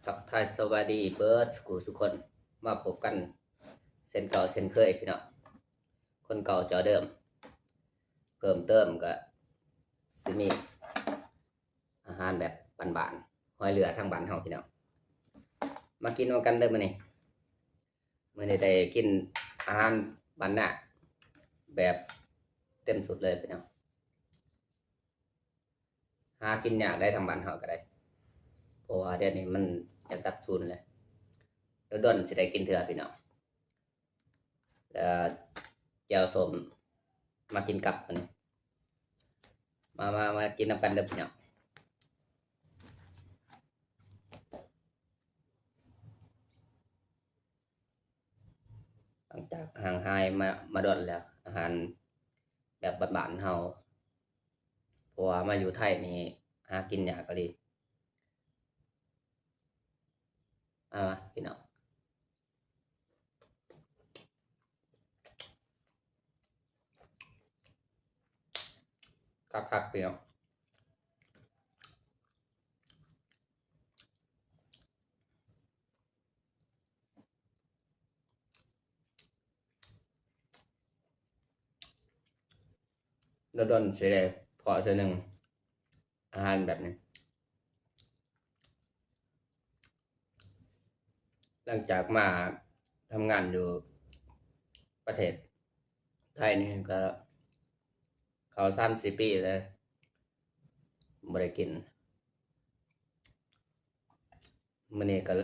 ທັກທາຍສະບາຍດີເບີດສູ່ຄູ່ສູ່ຄົນ ມາພົບກັນເຊັ່ນເກົ່າເຊັ່ນເຄີຍພີ່ນ້ອງ ຄົນເກົ່າເຈົ້າເດີມ. ເພີ່ມເຕີມກໍຊິມີອາຫານແບບບ້ານໆ ຮອຍເຫຼືອທາງບ້ານເຮົາພີ່ນ້ອງ ມາກິນນຳກັນເດີມື້ນີ້. ມື້ນີ້ໄດ້ກິນອາຫານບ້ານນາແບບເຕັມຊຸດເລີຍພີ່ນ້ອງ. ຫາກິນຍາກໄດ໋ທາງບ້ານເຮົາກໍໄດ້ ເພາະວ່າດຽວນີ້ມັນຢາກດັບສູນແລ້ວ ດົນໆຊິໄດ້ກິນເທື່ອພີ່ນ້ອງ. ແລ້ວແຈ່ວສົ້ມ ມາກິນກັບ ມື້ນີ້ ມາ ມາ ມາກິນນຳກັນເດີພີ່ນ້ອງ. ຫຼັງຈາກຫ່າງຫາຍມາ ມາດົນແລ້ວ ອາຫານແບບບ້ານໆເຮົາ ເພາະວ່າມາຢູ່ໄທນີ້ຫາກິນຍາກອີ່ຫຼີ. ເອົາມາພີ່ນ້ອງ ຄັກໆ ພີ່ນ້ອງ. ດົນໆຊິໄດ້ພໍ້ເທື່ອໜຶ່ງ ອາຫານແບບນີ້. ຫຼັງຈາກມາທຳງານຢູ່ປະເທດໄທນີ້ກໍເຂົ້າສາມສີ່ປີແລ້ວ ບໍ່ໄດ້ກິນ. ມື້ນີ້ກໍ